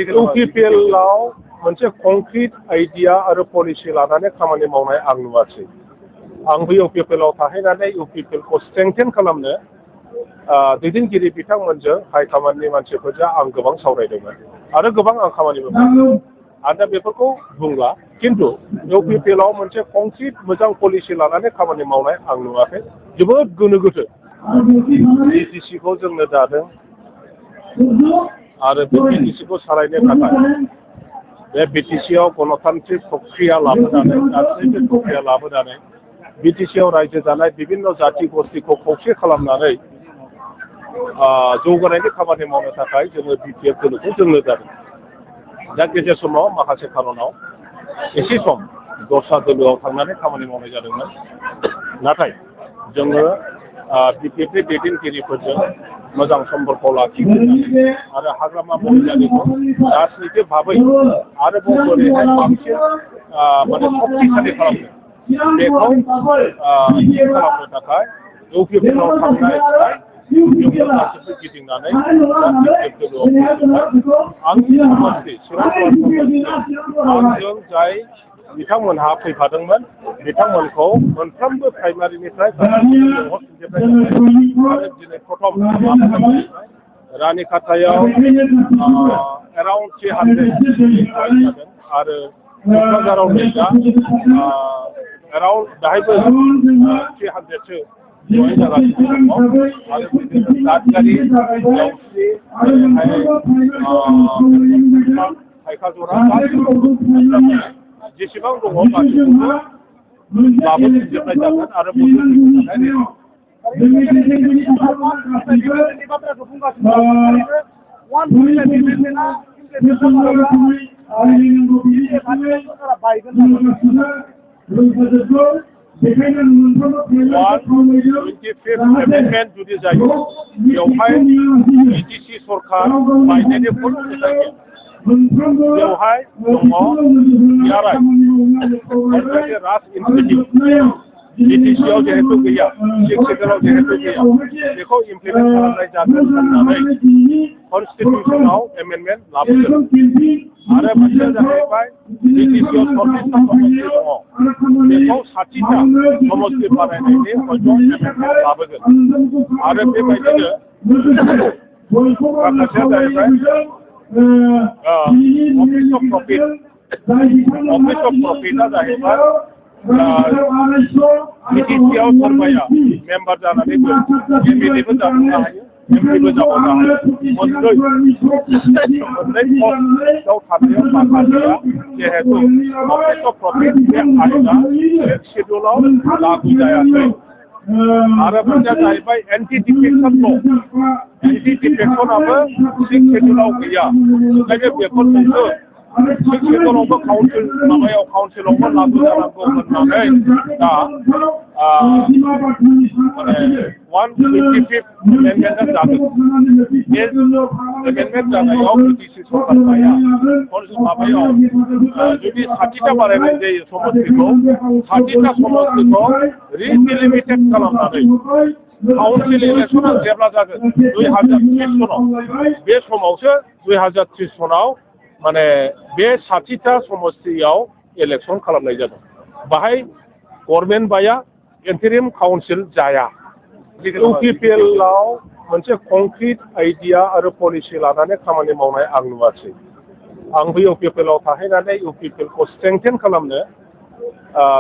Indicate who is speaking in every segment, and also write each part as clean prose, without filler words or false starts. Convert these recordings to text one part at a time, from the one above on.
Speaker 1: UPPL-आव मोनसे concrete idea आरो policy लानानै खामानि मावनाय आं नुवाखै। आंबो UPPL-आव थाहैनानै UPPL-खौ स्ट्रेंथेन खालामनो दैदेनगिरि बिथांमोनजों हाइकमान्डनि मानसिफोरजों आं गोबां सावरायदोंमोन आरो गोबां आं खामानिबो मावदों। आं दा बेफोरखौ बुंला, खिन्थु UPPL-आव मोनसे कंक्रिट मोजां पलिसि लानानै खामानि मावनाय आं नुवाखै। जोबोद गोनो गोथो। BTC-खौ जोंनो दादों आरो बे BTC-खौ सालायनो थाखाय बे BTC-आव गणतान्त्रिक प्रक्रिया लाबोनानै गासैबो प्रक्रिया लाबोनानै BTC-आव रायजो जानाय बिभिन्न जाति गस्टिखौ खौसे खालामनानै जौगानायनि खामानि मावनो थाखाय जोङो BPF दोलोखौ जोंनो जादों। दा गेजेर समाव माखासे खारनाव एसे सम दस्रा दोलोआव थांनानै खामानि मावनाय जादोंमोन। नाथाय जोङो BPF-नि दैदेनगिरिफोरजों मोजां सम्पर्क लाखिगोन आरो हाग्रामा महिलारिखौ राजनितिक भाबै आरोबाव बोरैहाय बांसिन माने शक्तिशालि खालामनो बेखौ खालामनो थाखाय UPPL-आव थांनाय जोङो गासैबो गिदिंनानै BPF दोलोआव आंनि समस्ति आंजों जाय बिथांमोनहा फैफादोंमोन बिथांमोनखौ मोनफ्रोमबो प्राइमारिनिफ्राय आरो दिनै प्रथम रानिखातायाव एराउन्ड 300 आरो क'क्राझाराव नै दा एराउन्ड दाहायबो 300सो जयेन जागासिनो दङ आरो बिदिनो दादगारि दाउस्रि थाइखाजरा जेसेबां दङ गासैखौबो लाबोफिनजोबनाय जागोन आरो जुदि जायो बेवहाय BTC सरकार बायनायनि बेवहाय दङ राज इनस्टिटिउट BTC-आव जिहेतु गैया, सेक्रेटारियाव जिहेतु गैया, बेखौ इमप्लिमेन्ट खालामनाय जागोन होननानै कनस्टिटिउसनाव एमेन्डमेन्ट लाबोदों आरो मोनसेया जाहैबाय BTC-आव 34टा समस्ति दङ, बेखौ 60टा समस्ति बानायनायनि एमेन्डमेन्ट लाबोगोन आरो बेबायदिनो माखासेया जाहैबाय अफिस अफ प्रफिटआ जाहैबाय BTC-आव सोरबाया मेम्बार जानानैबो MLA-बो जानो हायो, MP-बो जाबावनो हायो। मोननै पस्टआव थानायाव माखासेया जिहेतु अफिस अफ प्रफिट बे आयेना शेड्युलाव लागु जायाखै आरो मोनसेया जाहैबाय एन्टि डिफेक्शन ल'। एन्टि डिफेक्शनाबो 6 शेड्युलाव गैया, ओंखायनो बेफोरखौबो शेड्युलावबो काउन्सिलावबो लागु जानांगौ होननानै दा 155 एमेन्डमेन्टआ जागोन। बे एमेन्डमेन्ट जानायाव BTC सरकारया माबायाव जुदि 60टा बानायनाय जायो समस्तिखौ 60टा समस्तिखौ रिडिलिमिटेड खालामनानै काउन्सिल इलेक्सना जेब्ला जागोन 2030 सनाव बे समावसो 2030 सनाव माने बे 60टा समस्तियाव इलेक्सन खालामनाय जादों। बाहाय गभर्नमेन्ट बाया, इन्टारिम काउन्सिल जाया। UPPL-आव मोनसे कंक्रिट आइडिया आरो पलिसि लानानै खामानि मावनाय आं नुवाखै। आंबो UPPL-आव थाहैनानै UPPL-खौ स्ट्रेंथेन खालामनो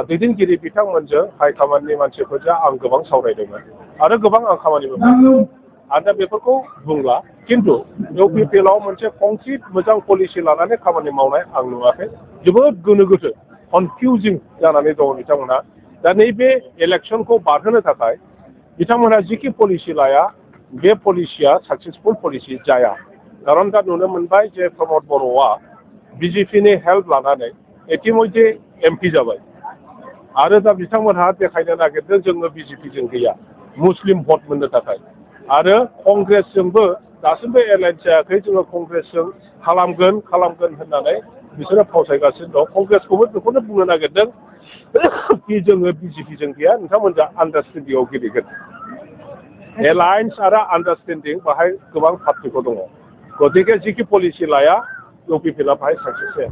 Speaker 1: दैदेनगिरि बिथांमोनजों हाइकमान्डनि मानसिफोरजों आं गोबां सावरायदोंमोन आरो गोबां आं खामानिबो मावदों। आं दा बेफोरखौ बुंला, खिन्थु UPPL-आव मोनसे कंक्रिट मोजां पलिसि लानानै खामानि मावनाय आं नुवाखै। जोबोद गोनो गोथो, कनफिउजिं जानानै दङ बिथांमोनहा। दा नैबे इलेक्सनखौ बारहोनो थाखाय बिथांमोनहा जिखि पलिसि लाया बे पलिसिया साक्सेसफुल पलिसि जाया। खारन दा नुनो मोनबाय जे प्रमद बर'आ BJP-नि हेल्प लानानै इतिमध्य MP जाबाय आरो दा बिथांमोनहा देखायनो नागिरदों जोङो BJP-जों गैया, मुस्लिम भट मोननो थाखाय आरो कंग्रेसजोंबो दासिमबो एलायन्स जायाखै, जोङो कंग्रेसजों खालामगोन होननानै बिसोरो फावसायगासिनो दं। कंग्रेसखौबो बेखौनो बुंनो नागिरदों कि जोङो BJP-जों गैया, नोंथांमोनहा आन्डारस्टेन्डिंआव गेलेगोन। एलायन्स आरो आन्डारस्टेन्डिं बाहाय गोबां पार्टिखौ दङ। गतिके जिखि पलिसि लाया လုပ်ပြီးဖြစ်လာပါဆက်ဆက်